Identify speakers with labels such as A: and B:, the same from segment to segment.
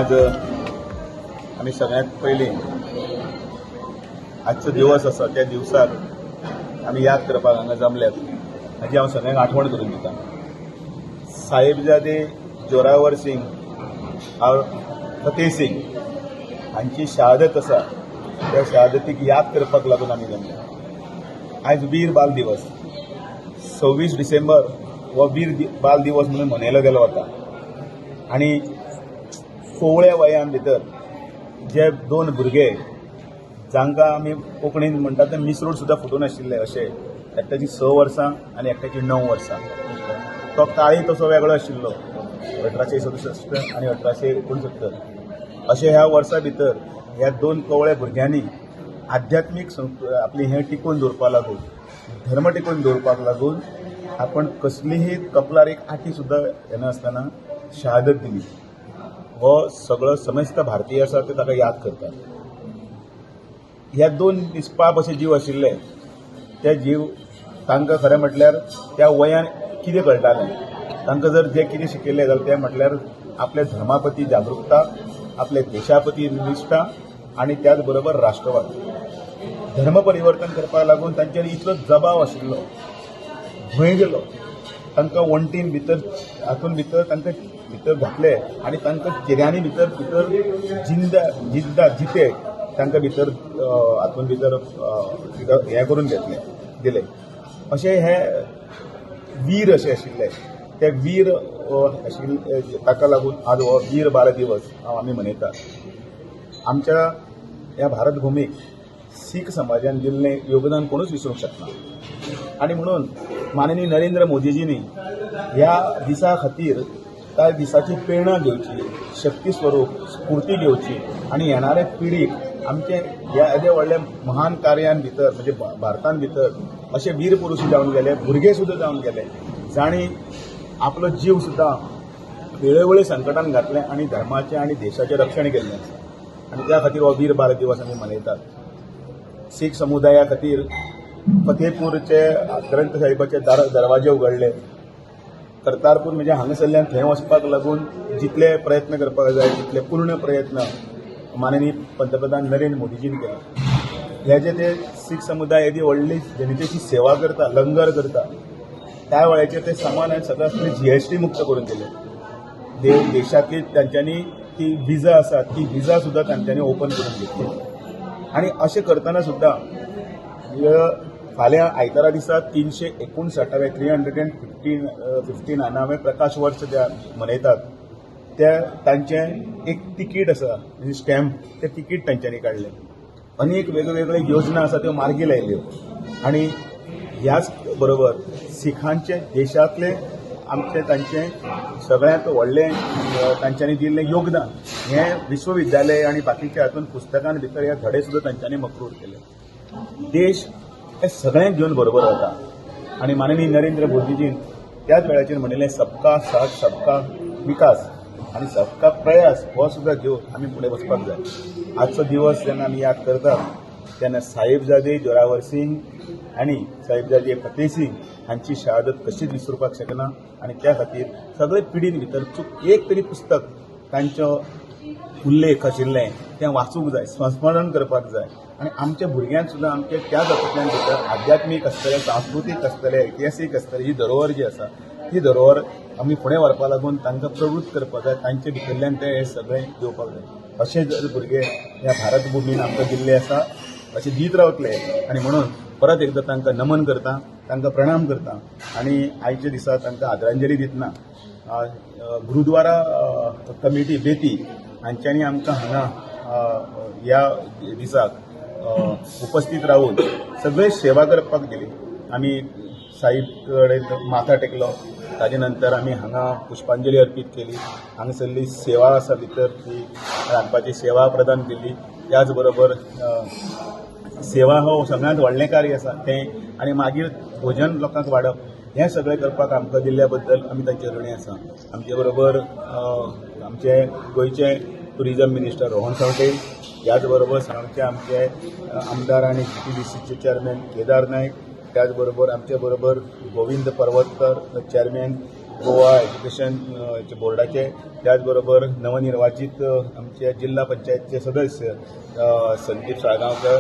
A: आज आमी सगळ्यांत पयलीं आजचो दिवस आसा त्या दिवसाक आमी याद करपाक हांगा जमल्यात हाजी हांव सगळ्यांक आठवण करून दिता. साहेबजादे जोरावर सिंग और फतेह सिंग हांची शहादत आसा, त्या शहादतीक याद करपाक लागून आमी जमल्यात. आयज वीर बाल दिवस, 26 डिसेंबर हो वीर बाल दिवस म्हणून मनयलो गेलो वता. आनी कोवळ्या वयान भितर जे दोन भुरगे जांकां आमी कोंकणीन म्हणटात ते मिसरूड सुद्दां फुटून आशिल्ले, अशे एकट्याची 6 वर्सां आनी एकट्याची 9 वर्सां. तो काळी तसो वेगळो आशिल्लो, 1867 आनी 1869 अशे ह्या वर्सां भितर ह्या दोन कवळ्या भुरग्यांनी आध्यात्मीक आपली हें टिकून दवरपाक लागून, धर्म टिकून दवरपाक लागून आपण कसलीही कपलार एक आटी सुद्दां येनासतना शहादत दिली. हो सगळो समस्त भारतीय आसा ते ताका याद करतात. ह्या दोन निस्पाप अशे जीव आशिल्ले, ते जीव तांकां खरें म्हटल्यार त्या वयान कितें कळटालें, तांकां जर जें कितें शिकयल्लें जाल्यार तें म्हटल्यार आपल्या धर्मा प्रती जागृकता, आपल्या देशा प्रती निश्ठा आनी त्याच बरोबर राष्ट्रवाद. धर्म परिवर्तन करपाक लागून तांचेर इतलो दबाव आशिल्लो, भंय गेलो, तांकां वण्टीन भितर हातून भितर तांकां भितर घातले आनी तांकां चिऱ्यांनी भितर भितर जिंदा जिंदा जिते तांकां भितर हातून भितर हें करून घेतले दिले. अशे हे वीर अशे आशिल्ले, ते वीर आशिल्ले ताका लागून आज हो वीर बाल दिवस आमी मनयतात. आमच्या ह्या भारत भुमीक सीख समाजान दिल्लें योगदान कोणूच विसरूंक शकना आनी म्हणून माननीय नरेंद्र मोदीजींनी ह्या दिसा खातीर त्या दिसाची प्रेरणा घेवची, शक्ती स्वरूप स्फूर्ती घेवची आनी येणाऱ्या पिढीक आमचे ह्या येदे व्हडल्या महान कार्यान भितर म्हणजे भारतान भितर अशे वीर पुरुश जावन गेले, भुरगे सुद्दां जावन गेले, जांणी आपलो जीव सुद्दां वेळोवेळी संकटान घातले आनी धर्माचें आनी देशाचें रक्षण केल्लें आसा. आनी त्या खातीर हो वीर बाल दिवस आमी मनयतात. सीख समुदाया खातीर फतेहपूरचे ग्रंथ साहिबाचे दरवाजे उगडले. करतारपूर म्हणजे हांगासरल्यान थंय वचपाक लागून जितले प्रयत्न करपाक जाय तितले पूर्ण प्रयत्न माननीय पंतप्रधान नरेंद्र मोदीजीन केले. हे जे ते सीख समुदाय येदी व्हडली जनतेची सेवा करता, लंगर करता, त्या वेळाचेर ते सामान आनी सगळें जीएसटी मुक्त करून दिले. देशांतली तांच्यांनी ती विजा आसा ती विजा सुद्दां तांच्यांनी ओपन करून घेतली. आनी अशें करतना सुद्दां फाल्यां आयतारा दिसा 359 359 प्रकाश वर्स ते मनयतात. त्या तांचें एक तिकीट आसा म्हणजे स्टॅम्प, तें तिकीट तांच्यांनी काडलें. अनेक वेगवेगळ्यो योजना आसा त्यो मार्गी लायल्यो. आनी ह्याच बरोबर सिखांचे देशांतले आमचे तांचें सगळ्यांत व्हडलें तांच्यांनी दिल्लें योगदान हें विश्वविद्यालय आनी बाकीच्या हातून पुस्तकां भितर हे धडे सुद्दां तांच्यांनी मकरूर केले. देश हे सगळ्यांक घेवन बरोबर वता आनी माननीय नरेंद्र मोदीजीन त्याच वेळाचेर म्हणिल्लें सबका साथ सबका विकास आनी सबका प्रयास हो सुद्दां घेवन आमी फुडें वचपाक जाय. आजचो दिवस जेन्ना आमी याद करतात तेन्ना साहेबजादे जोरावर सिंग आनी साहेबजादे फतेह सिंग हांची शहादत कशीच विसरपाक शकना. आनी त्या खातीर सगळे पिढीन भितर चूक एक तरी पुस्तक तांचो उल्लेख आशिल्लें तें वाचूंक जाय, संस्मरण करपाक जाय. आनी आमच्या भुरग्यांक सुद्दां आमच्या त्या जातींतल्यान भितर आध्यात्मीक आसतलें, सांस्कृतीक आसतलें, इतिहासीक आसतलें, ही धरोहर जी आसा ती धरोहर आमी फुडें व्हरपाक लागून तांकां प्रवृत्त करपाक जाय, तांचे भितरल्यान तें हें सगळें घेवपाक जाय. अशें जर भुरगे ह्या भारत भुमीन आमकां दिल्ले आसा अशें दीत रावतले. आनी म्हणून परत एकदां तांकां नमन करता, तांकां प्रणाम करता आनी आयच्या दिसा तांकां आदरांजली दितना गुरुद्वारा कमिटी बेती हांच्यांनी आमकां हांगा ह्या दिसाक उपस्थित रावून सगळे सेवा करपाक दिली. आमी साहिब कडेन माथा टेकलो, ताजे नंतर आमी हांगा पुष्पांजली अर्पीत केली. हांगासरली सेवा आसा भितर ती रांदपाची सेवा प्रदान केली. त्याच बरोबर सेवा हो सगळ्यांत व्हडलें कार्य आसा तें आनी मागीर भोजन लोकांक वाडप हें सगळें करपाक आमकां दिल्ल्या बद्दल आमी तांचे ऋणी आसा. आमचे बरोबर आमचे गोंयचे टुरिजम मिनिस्टर रोहन खंवटे, ह्याच बरोबर सांगचे आमचे आमदार आनी जीटीडीसीचे चेअरमॅन केदार नायक, त्याच बरोबर आमचे बरोबर गोविंद पर्वतकर चेअरमॅन गोवा एज्युकेशन बोर्डाचे, त्याच बरोबर नवनिर्वाचित आमचे जिल्हा पंचायतचे सदस्य संदीप साळगांवकर,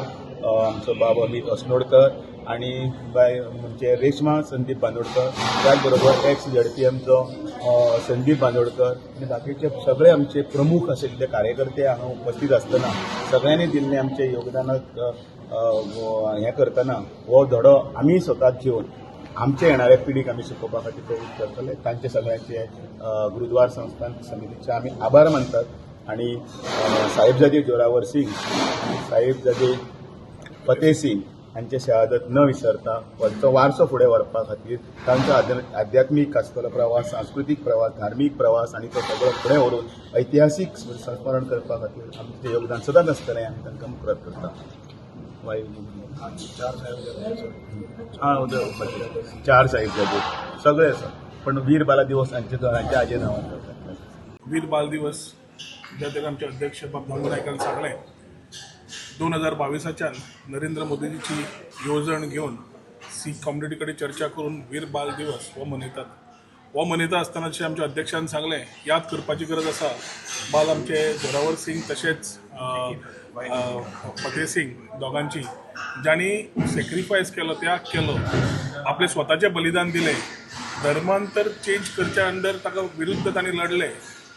A: आमचो बाब अमित अस्नोडकर आणि बाय म्हणजे रेश्मा संदीप बांदोडकर, त्याच बरोबर एक्स झेडपीएमचो संदीप बांदोडकर आनी बाकीचे सगळे आमचे प्रमुख आशिल्ले कार्यकर्ते हांगा उपस्थित आसतना सगळ्यांनी दिल्ले आमचे योगदानाक हें करतना हो धडो आमी स्वताच घेवन आमच्या येणाऱ्या पिढीक आमी शिकोवपा खातीर प्रवृत्त करतले. तांचे सगळ्यांचे गुरुद्वार संस्थान समितीचे आमी आभार मानतात आणि साहेबजादे जोरावर सिंग आनी साहेबजादे फतेह सिंग हांचे शहादत न विसरता तांचो वारसो फुडें व्हरपा खातीर तांचो आध्यात्मीक आसतलो प्रवास, सांस्कृतीक प्रवास, धार्मीक प्रवास आनी तो सगळो फुडें व्हरून ऐतिहासीक संस्मरण करपा खातीर आमचें योगदान सदांच आसतलें, आमी तांकां मुखार करता.
B: चार साहेब.
A: हां, चार साहेबजादे सगळे आसा, पण वीर बाला दिवस हांचे हांच्या आजे नांवान करतात.
C: वीर बाल दिवस ज्या तरेन आमचे अध्यक्ष बाब दामू नायकान सांगलें, 2022च्यान नरेंद्र मोदीजीची येवजण घेवन सीख कम्युनिटी कडेन चर्चा करून वीर बाल दिवस हो मनयतात. हो मनयता आसतना जशें आमच्या अध्यक्षान सांगलें, याद करपाची गरज आसा बाल आमचे जोरावर सिंग तशेंच फतेह सिंग दोगांची, जांणी सेक्रिफायस केलो, त्याग केलो, आपलें स्वताचें बलिदान दिलें, धर्मांतर चेंज करच्या अंडर ताका विरुद्ध तांणी लढले.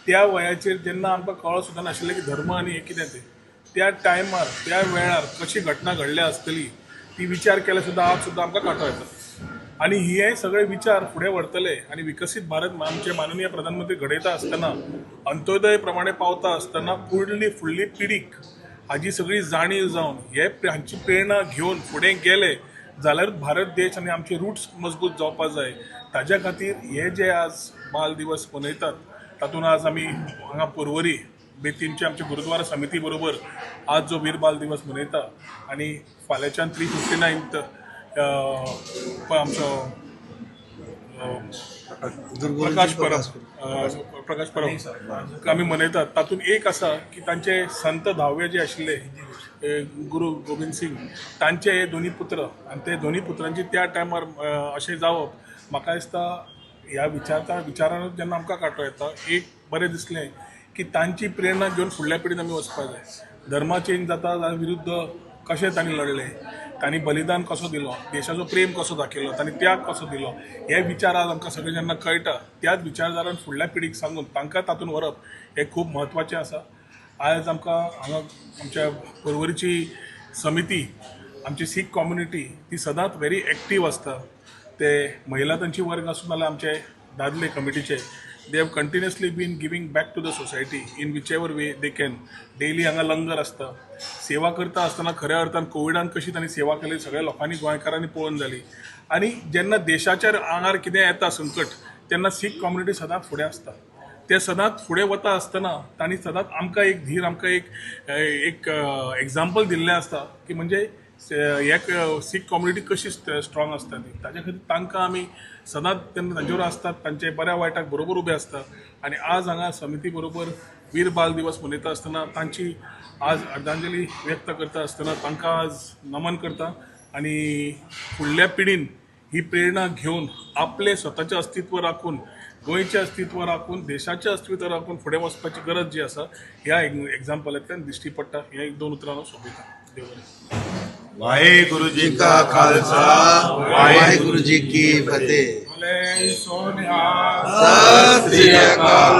C: त्या वयाचेर जेन्ना आमकां कळो सुद्दां नाशिल्लें की धर्म आनी हें कितें तें, त्या टायमार त्या वेळार कशी घटना घडल्या आसतली ती विचार केल्यार सुद्दां आज सुद्दां आमकां कांटो येता. आनी हे सगळे विचार फुडें व्हरतले आनी विकसीत भारत आमचे माननीय प्रधानमंत्री घडयता आसतना, अंत्योदय प्रमाणे पावता आसतना फुडली फुडली पिढीक हाजी सगळी जाणीव जावन हे हांची प्रेरणा घेवन फुडें गेले जाल्यार भारत देश आनी आमचे रुट्स मजबूत जावपा जाय. ताज्या खातीर हे जे आज बाल दिवस मनयतात तातूंत आज आमी हांगा पर्वरी बेतीमचे आमचे गुरुद्वारा समिती बरोबर आज जो वीर बाल दिवस मनयता आनी फाल्यांच्यान 359th आमचो प्रकाश परब, प्रकाश परब आमी मनयतात. तातूंत एक आसा की तांचे संत धावे जे आशिल्ले गुरु गोविंद सिंग, तांचे हे दोनी पुत्र आनी ते दोनी पुत्रांची त्या टायमार अशें जावप, म्हाका दिसता ह्या विचारता विचारानूच जेन्ना आमकां कांटो येता, एक बरें दिसलें की तांची प्रेरणा घेवन फुडल्या पिढीन आमी वचपाक जाय. धर्मा चेंज जाता जाल्यार विरुद्ध कशें तांणी लढले, तांणी बलिदान कसो दिलो, देशाचो प्रेम कसो दाखयलो, तांणी त्याग कसो दिलो, हे विचार आज आमकां सगळे जेन्ना कळटा त्याच विचारधारान फुडल्या पिढीक सांगून तांकां तातूंत व्हरप हें खूब म्हत्वाचें आसा. आयज आमकां हांगा आमच्या पर्वरीची समिती, आमची सीख कम्युनिटी ती सदांच व्हेरी एक्टीव आसता. ते महिला तांची वर्ग आसूं नाल्यार आमचे दादले कमिटीचे, they have continuously been giving back to the society in whichever way they can. Daily हांगा लंगर आसता. सेवा करता आसतना खऱ्या अर्थान कोविडान कशी तांणी सेवा केली सगळ्या लोकांनी, गोंयकारांनी पळोवन जाली. आनी जेन्ना देशाच्या आंगार कितें येता संकट तेन्ना सीख कम्युनिटी सदांच फुडें आसता. ते सदांच फुडें वता आसतना तांणी सदांच आमकां एक धीर, आमकां एक एक एग्जाम्पल दिल्लें आसता की म्हणजे हे सीख कम्युनिटी कशी स्ट्रॉंग आसता ती. ताच्या खातीर तांकां आमी सदांच तेन्ना तांचे बरोबर आसतात, तांचे बऱ्या वायटाक बरोबर उबे आसता. आनी आज हांगा समिती बरोबर वीर बाल दिवस मनयता आसतना तांची आज आर्धांजली व्यक्त करता आसतना तांकां आज नमन करता आनी फुडल्या पिढीन ही प्रेरणा घेवन आपलें स्वताचें अस्तित्व राखून, गोंयचें अस्तित्व राखून, देशाचें अस्तित्व राखून फुडें वचपाची गरज जी आसा ह्या एग्जाम्पलांतल्यान दिश्टी पडटा. हे एक दोन उतरां हांव सोंपयता. देव बरें.
D: वाहेगुरु जी का खालसा, वाहेगुरु जी की फतेह.
C: बोले सो निहाल.
D: सत श्री अकाल.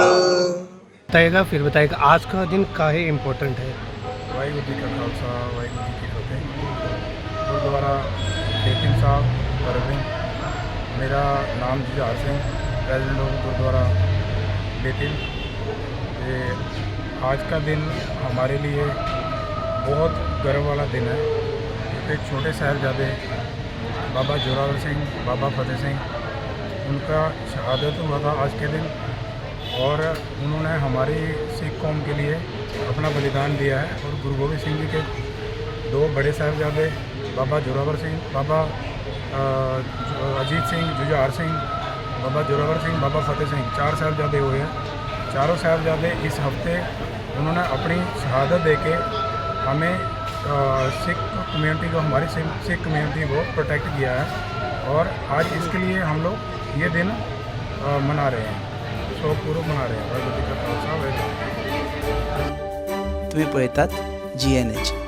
E: बताएगा, फिर बताएगा आज का दिन काहे इम्पोर्टेंट है.
B: ਵਾਹਿਗੁਰੂ ਜੀ ਕਾ ਖਾਲਸਾ, ਵਾਹਿਗੁਰੂ ਜੀ ਕੀ ਫਤਿਹ। ਗੁਰਦੁਆਰਾ ਬੇਤਿਮ ਸਾਹਿਬ ਪਰਵਿੰਗ। ਮੇਰਾ ਨਾਮ ਜੁਝਾਰ ਸਿੰਘ, प्रेसिडेंट ऑफ गुरुद्वारा बेतिम। ये आज का दिन हमारे लिए बहुत गर्व वाला दिन है, क्योंकि छोटे साहिबजादे बाबा जोरावर सिंह, बाबा फतेह सिंह, उनका शहादत हुआ था आज के दिन और उन्होंने हमारी सिख कौम के लिए अपना बलिदान दिया है। और गुरु गोबिंद सिंह जी के दो बड़े साहिबजादे बाबा जोरावर सिंह, बाबा अजीत सिंह, जुझार सिंह, बाबा जोरावर सिंह, बाबा फतेह सिंह, चार साहिबजादे हुए हैं। चारों साहिबजादे इस हफ्ते उन्होंने अपनी शहादत दे के हमें सिख कम्युनिटी को, हमारी सिख सिख कम्युनिटी को प्रोटेक्ट किया है और आज इसके लिए हम लोग ये दिन मना रहे हैं, शोक पूर्व मना रहे हैं। वाहिगुरु जी का खालसा, वाहिगुरु जी की फतेह।
F: तुम्ही पळयतात जी एन एच.